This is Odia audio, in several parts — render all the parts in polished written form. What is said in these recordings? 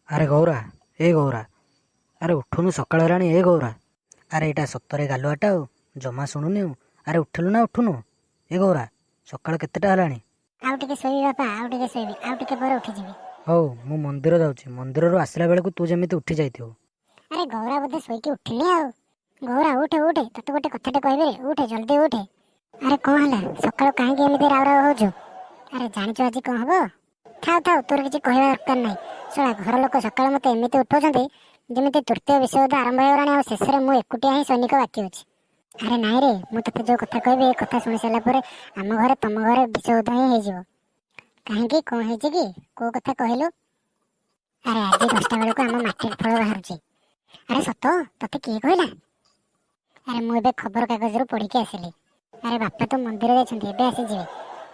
ଆରେ ଗୌରା, ଏ ଗୌରା, ଆରେ ଉଠୁନୁ, ସକାଳ ହେଲାଣି। ଏ ଗୌରା, ଆରେ ଏଇଟା ସତରେ ଗାଲୁଆଟା ଆଉ, ଜମା ଶୁଣୁନି ଆଉ। ଆରେ ଉଠିଲୁ ନା ଉଠୁନୁ? ଏ ଗୌରା, ସକାଳ କେତେଟା ହେଲାଣି? ଆଉ ଟିକେ ଶୋଇବି ବାପା, ଆଉ ଟିକେ ଶୋଇବି, ଆଉ ଟିକେ ପରେ ଉଠିଯିବି। ହଉ, ମୁଁ ମନ୍ଦିର ଯାଉଛି। ମନ୍ଦିରରୁ ଆସିଲା ବେଳକୁ ତୁ ଯେମିତି ଉଠି ଯାଇଥିବୁ। ଆରେ ଗୌରା ବୋଧେ ଶୋଇକି ଉଠିନି ଆଉ। ଗୌରା, ଉଠେ ଉଠେ, ତତେ ଗୋଟେ କଥାଟେ କହିବି ରେ, ଉଠେ, ଜଲ୍ଦି ଉଠେ। ଆରେ କଣ ହେଲା, ସକାଳୁ କାହିଁକି ଏମିତି ରାଉ ରାଉ ହଉଛୁ? ଆରେ ଜାଣିଛୁ ଆଜି କଣ ହବ? ଥାଉ ଥାଉ, ତୋର କିଛି କହିବା ଦରକାର ନାହିଁ। ଶଳା ଘର ଲୋକ ସକାଳୁ ମତେ ଏମିତି ଉଠଉଛନ୍ତି ଯେମିତି ତୃତୀୟ ବିଶ୍ୱଯୁଦ୍ଧ ଆରମ୍ଭ ହେଇଗଲାଣି ଆଉ ଶେଷରେ ମୁଁ ଏକୁଟିଆ ହିଁ ସୈନିକ ବାକି ଅଛି। ଆରେ ନାଇଁ ରେ, ମୁଁ ତତେ ଯୋଉ କଥା କହିବି, ଏ କଥା ଶୁଣି ସାରିଲା ପରେ ଆମ ଘରେ ତମ ଘରେ ବିଶ୍ୱଯୁଦ୍ଧ ହିଁ ହେଇଯିବ। କାହିଁକି, କଣ ହେଇଛି କି? କୋଉ କଥା କହିଲୁ? ଆରେ ଆଜି 10ଟା ବେଳକୁ ଆମ ମାଟ୍ରିକ ଫଳ ବାହାରୁଛି। ଆରେ ସତ? ତତେ କିଏ କହିଲା? ଆରେ ମୁଁ ଏବେ ଖବର କାଗଜରୁ ପଢିକି ଆସିଲି। ଆରେ ବାପା ତ ମନ୍ଦିର ଯାଇଛନ୍ତି, ଏବେ ଆସିଯିବେ।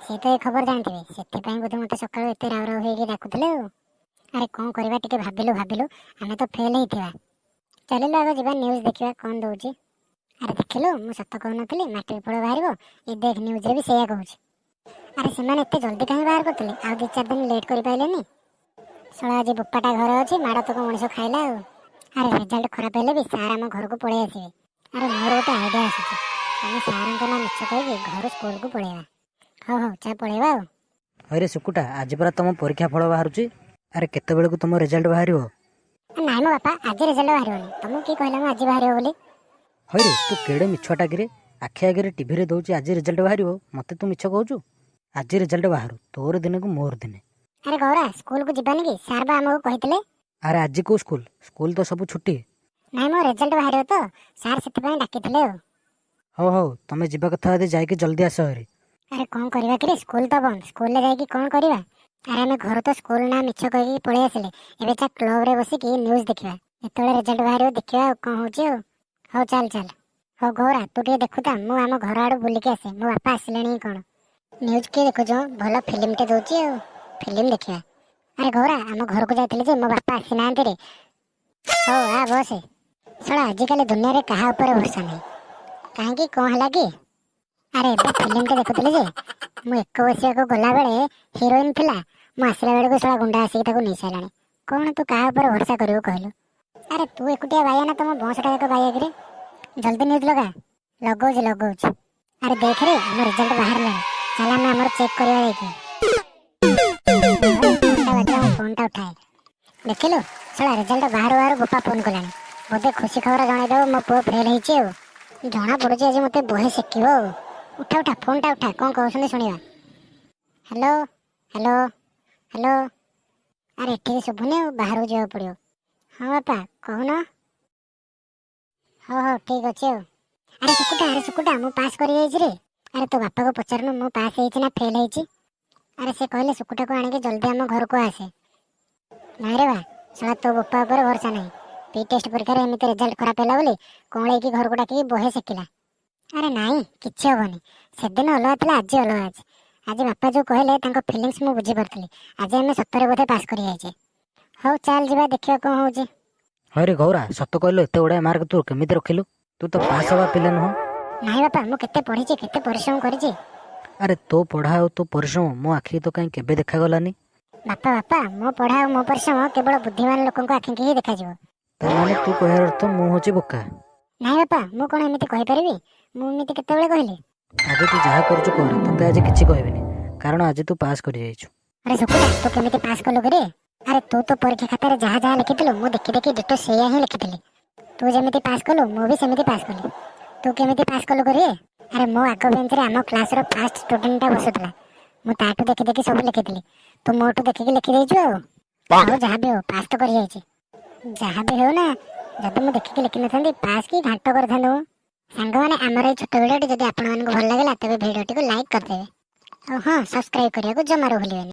ସିଏ ତ ଏ ଖବର ଜାଣିଥିବେ, ସେଥିପାଇଁ ବୋଧେ ମତେ ସକାଳୁ ଏତେ ରାଉ ରାଉ ହେଇକି ଡାକୁଥିଲେ ଆଉ। ଆରେ କଣ କରିବା, ଟିକେ ଭାବିଲୁ ଭାବିଲୁ। ଆମେ ତ ଫେଲ୍ ହେଇଥିବା। ଚାଲିଲୁ, ଆଗ ଯିବା, ନ୍ୟୁଜ୍ ଦେଖିବା କଣ ଦଉଛି। ଆରେ ଦେଖିଲୁ, ମୁଁ ସତ କହୁନଥିଲି ମାଟ୍ରିକ ଫଳ ବାହାରିବ? ଏ ଦେଖ, ନ୍ୟୁଜ୍ରେ ବି ସେଇଆ କହୁଛି। ଆରେ ସେମାନେ ଏତେ ଜଲ୍ଦି କାହିଁ ବାହାର କରୁଥିଲେ? ଆଉ 2-4 ଦିନ ଲେଟ୍ କରିପାରିଲେନି? ଶଳା ଆଜି ବୋପାଟା ଘରେ ଅଛି, ମାଡ଼ ତକ ମଣିଷ ଖାଇଲା ଆଉ। ଆରେ ରେଜଲ୍ଟ ଖରାପ ହେଲେ ବି ସାର୍ ଆମ ଘରକୁ ପଳେଇ ଆସିବେ। ଆରେ ମୋର ଗୋଟେ ଆଇଡ଼ିଆ ଆସୁଛି। ଆମେ ସାରଙ୍କ ନାଁ ମିଛ କହିକି ଘରୁ ସ୍କୁଲକୁ ପଳେଇବା। ହଉ ହଉ, ଚା ପଳେଇବା ଆଉ। ହଇରେ ଶୁକୁଟା, ଆଜି ପରା ତମ ପରୀକ୍ଷା ଫଳ ବାହାରୁଛି। ଆରେ କେତେବେଳକୁ ତମ ରେଜଲ୍ଟ ବାହାରିବ? ନାଇଁ ମୋ ବାପା, ଆଜି ରେଜଲ୍ଟ ବାହାରିବନି। ତମକୁ କିଏ କହିଲା ମୁଁ ଆଜି ବାହାରିବ ବୋଲି? ହଇରେ, ତୁ କେଡ଼େ ମିଛୁଆଟା କିରେ? ଆଖି ଆଗରେ ଟିଭିରେ ଦଉଛି ଆଜି ରେଜଲ୍ଟ ବାହାରିବ, ମତେ ତୁ ମିଛ କହୁଛୁ। ଆଜି ରେଜଲ୍ଟ ବାହାରୁ, ତୋର ଦିନକୁ ମୋର ଦିନେ। ଆରେ ଗୌରା, ସ୍କୁଲକୁ ଯିବାନି କି? ସାର୍ ବା ଆମକୁ କହିଥିଲେ। ଆରେ ଆଜି କୋଉ ସ୍କୁଲ? ସ୍କୁଲ ତ ସବୁ ଛୁଟି। ନାଇଁ ମୋ, ରେଜଲ୍ଟ ବାହାରିବ ତ, ସାର୍ ସେଥିପାଇଁ ଡାକିଥିଲେ ଆଉ। ହଉ ହଉ, ତମେ ଯିବା କଥା ଯଦି ଯାଇକି ଜଲ୍ଦି ଆସ ହେରି। ଆରେ କଣ କରିବା କିରେ? ସ୍କୁଲ ତ ବନ୍ଦ, ସ୍କୁଲରେ ଯାଇକି କଣ କରିବା? ଆରେ ଆମେ ଘରୁ ତ ସ୍କୁଲ ନାଁ ମିଛ କହିକି ପଳେଇ ଆସିଲେ। ଏବେ ଚା କ୍ଲବରେ ବସିକି ନ୍ୟୁଜ୍ ଦେଖିବା। ଯେତେବେଳେ ରେଜଲ୍ଟ ବାହାରିବ ଦେଖିବା ଆଉ କଣ ହଉଛି ଆଉ। ହଉ ଚାଲ ଚାଲ। ହଉ ଗୌରା, ତୁ ଟିକେ ଦେଖୁଥା, ମୁଁ ଆମ ଘର ଆଡୁ ବୁଲିକି ଆସେ, ମୋ ବାପା ଆସିଲେଣି କି କଣ। ନ୍ୟୁଜ୍ କିଏ ଦେଖୁଛ? ଭଲ ଫିଲ୍ମଟେ ଦଉଛି ଆଉ, ଫିଲ୍ମ ଦେଖିବା। ଆରେ ଗୌରା, ଆମ ଘରକୁ ଯାଇଥିଲି ଯେ ମୋ ବାପା ଆସିନାହାନ୍ତି ରେ। ହଉ ଆ ବସେ। ଶଳା ଆଜିକାଲି ଦୁନିଆରେ କାହା ଉପରେ ଭରସା ନାହିଁ। କାହିଁକି, କଣ ହେଲା କି? ଆରେ ଏବେ ଫିଲ୍ମଟେ ଦେଖୁଥିଲି ଯେ ମୁଁ ଏକ ବସିବାକୁ ଗଲାବେଳେ ହିରୋଇନ ଥିଲା, ମୁଁ ଆସିଲା ବେଳକୁ ଶଳା ଗୁଣ୍ଡା ଆସିକି ତାକୁ ନେଇ ସାରିଲାଣି। କଣ ତୁ କାହା ଉପରେ ଭରସା କରିବୁ କହିଲୁ? ଆରେ ତୁ ଏକୁଟିଆ ବାଇଆ ନା ତମ ବଂଶଟା ଯାକ ବାଇଆ କିରେ? ଜଲ୍ଦି ନ୍ୟୁଜ୍ ଲଗା। ଲଗଉଛି ଲଗଉଛି। ଆରେ ଦେଖରେ, ଆମ ରେଜଲ୍ଟ ବାହାରିଲାଣି। ଚାଲ, ଆମେ ଆମର ଚେକ୍ କରିବା ଯାଇକି। ଫୋନଟା ବାଜିଲା, ମୁଁ ଫୋନଟା ଉଠାଏ। ଦେଖିଲୁ, ଶଳା ରେଜଲ୍ଟ ବାହାରୁ ବାହାରୁ ବୋପା ଫୋନ କଲାଣି। ବୋଧେ ଖୁସି ଖବର ଜଣେଇଦେବ ମୋ ପୁଅ ଫେଲ୍ ହେଇଛି ଆଉ। ଜଣା ପଡୁଛି ଆଜି ମତେ ବହେ ଶିଖିବ ଆଉ। ଉଠା ଉଠା, ଫୋନଟା ଉଠା, କଣ କହୁଛନ୍ତି ଶୁଣିବା। Hello hello hello. ଆରେ ଏଠିକି ଶୁଭୁନି ଆଉ, ବାହାରକୁ ଯିବାକୁ ପଡ଼ିବ। ହଁ ବାପା, କହୁନ। ହଉ ହଉ, ଠିକ ଅଛି ଆଉ। ଆରେ ଶୁକୁଟା, ଆରେ ଶୁକୁଟା, ମୁଁ ପାସ୍ କରିଯାଇଛି ରେ। ଆରେ ତୋ ବାପାକୁ ପଚାରୁନୁ ମୁଁ ପାସ୍ ହେଇଛି ନା ଫେଲ୍ ହେଇଛି। ଆରେ ସେ କହିଲେ ଶୁକୁଟାକୁ ଆଣିକି ଜଲ୍ଦି ଆମ ଘରକୁ ଆସେ। ନାଇଁ ରେ ବା, ଶଳା ତୋ ବୋପା ଉପରେ ଭରସା ନାହିଁ। ପ୍ରି ଟେଷ୍ଟ ପରୀକ୍ଷାରେ ଏମିତି ରେଜଲ୍ଟ ଖରାପ ହେଲା ବୋଲି କଅଁଳେଇକି ଘରକୁ ଡାକିକି ବହେ ଶିଖିଲା। ଆରେ ନାଇଁ, କିଛି ହବନି। ସେଦିନ ଅଲଗା ଥିଲା, ଆଜି ଅଲଗା ଅଛି। ଆଜି ବାପା ଯୋଉ କହିଲେ, ତାଙ୍କ ଫିଲିଙ୍ଗସ୍ ମୁଁ ବୁଝିପାରୁଥିଲି। ଆଜି ଆମେ ସତରେ ବୋଧେ ପାସ୍ କରିଯାଇଛେ। ହଉ ଚାଲ ଯିବା, ଦେଖିବା କଣ ହଉଛି। ହଇରେ ଗୌରା, ସତ କହିଲୁ, ଏତେ ଗୁଡ଼ାଏ ମାର୍କ ତୁ କେମିତି ରଖିଲୁ? ତୁ ତ ପାସ୍ ହେବା ପିଲା ନୁହଁ। ନାଇଁ ବାପା, ମୁଁ କେତେ ପଢିଛି, କେତେ ପରିଶ୍ରମ କରିଛି। ଆରେ ତୋ ପଢ଼ା ଆଉ ତୋ ପରିଶ୍ରମ ମୋ ଆଖିକି ତ କାହିଁ କେବେ ଦେଖାଗଲାନି। ବାପା ବାପା, ମୋ ପଢା ଆଉ ମୋ ପରିଶ୍ରମ କେବଳ ବୁଦ୍ଧିମାନ ଲୋକଙ୍କ ଆଖିକି ହିଁ ଦେଖାଯିବ। ତା ମାନେ ତୁ କହିବାର ଅର୍ଥ ମୁଁ ହେଉଛି ବୋକା? ନାଇଁ ବାପା, ମୁଁ କଣ ଏମିତି କହିପାରିବି? ମୁଁ ଏମିତି କେତେବେଳେ କହିଲି? ଆଜି ତୁ ଯାହା କରୁଛୁ କର, ତତେ ଆଜି କିଛି କହିବିନି, କାରଣ ଆଜି ତୁ ପାସ୍ କରିଯାଇଛୁ। ଆରେ ଶୁକୁଟା, ତୁ କେମିତି ପାସ୍ କଲୁ କିରେ? ଆରେ ତୁ ତୋ ପରୀକ୍ଷା ଖାତାରେ ଯାହା ଯାହା ଲେଖିଥିଲୁ, ମୁଁ ଦେଖି ଦେଖି ଡିଟୋ ସେଇଆ ହିଁ ଲେଖିଥିଲି। ତୁ ଯେମିତି ପାସ୍ କଲୁ, ମୁଁ ବି ସେମିତି ପାସ୍ କଲି। ତୁ କେମିତି ପାସ୍ କଲୁ କିରେ? ଆରେ ମୋ ଆଗ ବେଞ୍ଚରେ ଆମ କ୍ଲାସର ଫାଷ୍ଟ ଷ୍ଟୁଡେଣ୍ଟଟା ବସୁଥିଲା। ମୁଁ ତାଠୁ ଦେଖି ଦେଖି ସବୁ ଲେଖିଥିଲି। ତୁ ମୋଠୁ ଦେଖିକି ଲେଖିଦେଇଛୁ ଆଉ। ଆଉ ଯାହା ବି ହଉ, ପାସ୍ ତ କରିଯାଇଛି। ଯାହା ବି ହଉ ନା, ଯଦି ମୁଁ ଦେଖିକି ଲେଖିନଥାନ୍ତି, ପାସ୍ କି ଘାଣ୍ଟ କରିଥାନ୍ତୁ ମୁଁ। ସାଙ୍ଗମାନେ, ଆମର ଏଇ ଛୋଟ ଭିଡ଼ିଓଟି ଯଦି ଆପଣମାନଙ୍କୁ ଭଲ ଲାଗିଲା, ତେବେ ଭିଡ଼ିଓଟିକୁ ଲାଇକ୍ କରିଦେବେ ଆଉ ହଁ, ସବସ୍କ୍ରାଇବ୍ କରିବାକୁ ଜମାରୁ ଭୁଲିବେନି।